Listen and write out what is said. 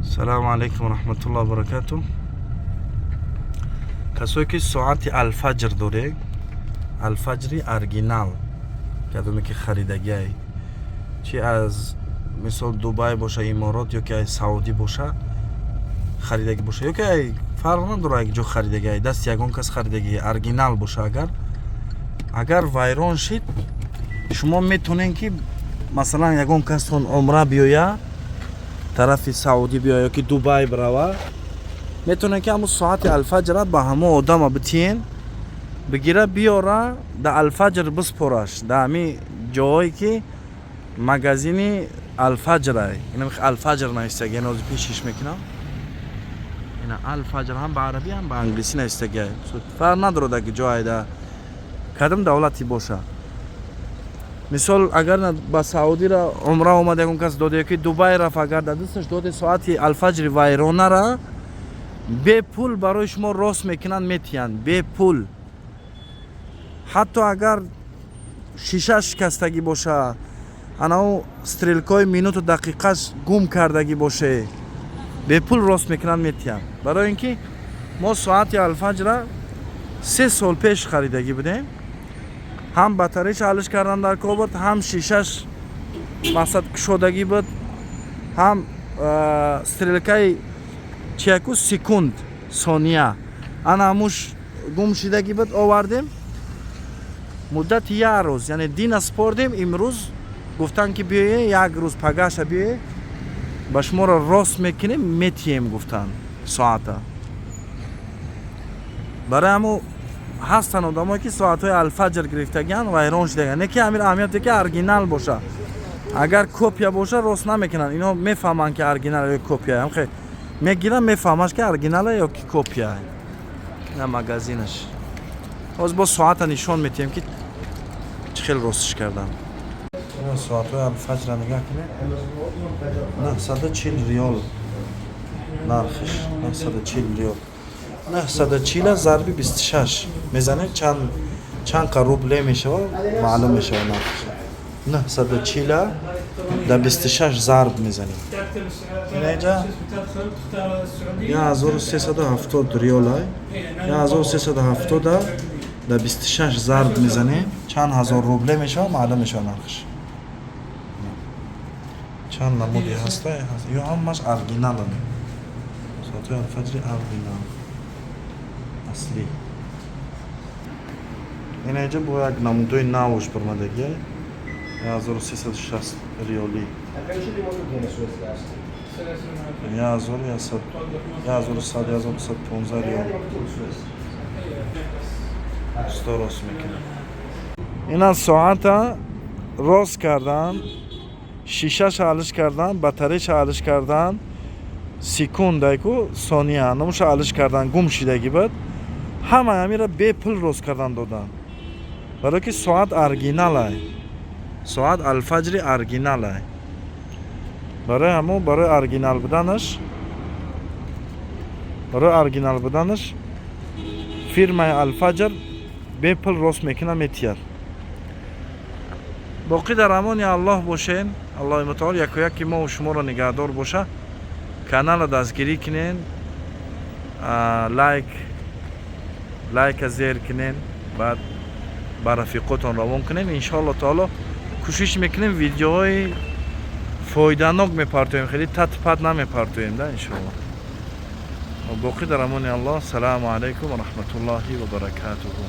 Салому алайкум раҳматуллоҳи баракату. Касое ки соати Алфаҷр доред, Алфаҷри оригинал, кадоме ки харидагиай, чи аз мисол Дубай боша, Иморот ё ки аз Саудӣ боша, харидагӣ боша, ё ки ай фарқ надорад, як ҷо харидагӣ, ай дасти ягон кас харидагӣ, оригинал боша, агар вайрон шид, шумо метонед ки масалан ягон кастон умра биёя, тарафи Саудӣ биёя ё ки Дубай бирава, метавонед ки ҳамун соати Алфаҷра ба ҳамон одама битиен, бигира, биёра, да Алфаҷр биспораш, да ҳами ҷоҳое ки магазини Алфаҷрай. Ина Алфаҷр навистаги, ҳозир пешиш мекунам. Ина Алфаҷр ҳам ба арабӣ, ҳам ба англисӣ навистаги. Фарқ надорад, ки ҷоай да кадом давлате боша. Мисол, агар ба Саудира умра омад, ягон кас доде, ё ки Дубай рафт, агар дар дасташ доде, соати Алфаҷри вайронара бепул барои шумо рост мекунанд, метиҳанд бепул. Ҳатто агар шиша шикастагӣ боша, анау стрелкаҳои минуту дақиқаш гум кардагӣ боше, бепул рост мекунанд, метиҳанд. Барои ин ки мо соати Алфаҷра 3 сол пеш харидагӣ будем, ҳам батареяш алиш кардан дар кор буд, ҳам шишаш мақсад кушодагӣ буд, ҳам стрелкаи чияку, секунд, сония, ана ҳамуш гум шидагӣ буд. Овардем, муддати як рӯз, яъне дина спордем, имрӯз гуфтанд ки биёе, як рӯз пагаша биёе, ба шуморо рост мекунем, метиҳем, гуфтанд соата. Барои ҳамун ҳастанд одамое ки соатҳои Алфаҷр гирифтагианд, вайрон шудагианд. Не ки ҳамин аҳамияте ки оригинал боша. Агар копия боша, рост намекунанд. Ино мефаҳманд ки оригинал ё копия. Ҳамхе мегирам, мефаҳмаш ки оригинала ё ки копия. На магазинаш ҳозир бо соата нишон метиҳем ки чӣ хел ростиш кардам. Соатҳои Алфаҷра нигаҳ кунед, 940 риёл нархиш, 940 риёл. 940 зарби 26 мезанед, чанд қа рубле мешавад, маълум мешавад нархиш. 940 да 26 зарб мезанем, инаҷа 1370 риёлай. 1370 да 26 зарб мезанем, чанд ҳазор рубле мешавад, маълум мешавад нархиш. Чанд намуди ҳаста, ё ҳамаш оригиналанд, соатҳои Алфаҷри оригинал, аслӣ. Инаҷа бо як намудои навуш бармадагия, 1360 риёлӣ, 1100, 1215 риёл. Усто рост мекунад. Ина соата рост кардан, шишаша алиш кардан, батареяша алиш кардан, секундайку, сония намуша алиш кардан, гум шидагӣ буд. Ҳама ҳамира бепул рост кардан додан, барое ки соат оригиналай, соат Алфаҷри оригиналай. Барои ҳамон, барои оригинал буданаш фирмаи Алфаҷр бепул рост мекунад, метиҳад. Боқӣ дар амони Аллоҳ бошен. Аллоҳи мутаол якояки мову шуморо нигаҳдор боша. Каналро дастгирӣ кунен, лайка зер кунен, баъд ба рафиқотон равон кунем. Иншоалло таоло кӯшиш мекунем, видеоҳои фоиданок мепартоем, хеле татпат намепартоем да, иншоалло. Боқӣ дар амони Аллоҳ. Салому алайкум ва раҳматуллоҳи ва баракатуҳу.